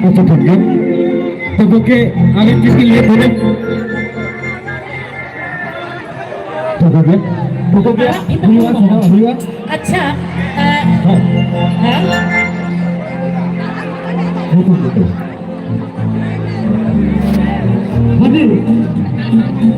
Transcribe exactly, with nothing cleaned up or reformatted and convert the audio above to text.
ᱟᱪᱪᱷᱟ, ᱴᱷᱤᱠ ᱜᱮᱭᱟ᱾ ᱛᱚ, ᱜᱚᱢᱠᱮ, ᱟᱵᱮᱱ ᱪᱮᱫ ᱵᱤᱱ ᱞᱟᱹᱭ ᱛᱟᱵᱮᱱ? ᱛᱚ, ᱜᱚᱢᱠᱮ, ᱛᱚ, ᱜᱚᱢᱠᱮ, ᱦᱩᱭᱩᱜᱼᱟ, ᱥᱮᱱᱚᱜ ᱦᱩᱭᱩᱜᱼᱟ᱾ ᱟᱪᱪᱷᱟ, ᱮ, ᱦᱮᱸ᱾ ᱦᱮᱸ? ᱦᱮᱸ, ᱴᱷᱤᱠ ᱜᱮᱭᱟ᱾ ᱦᱟᱹᱡᱤᱨ᱾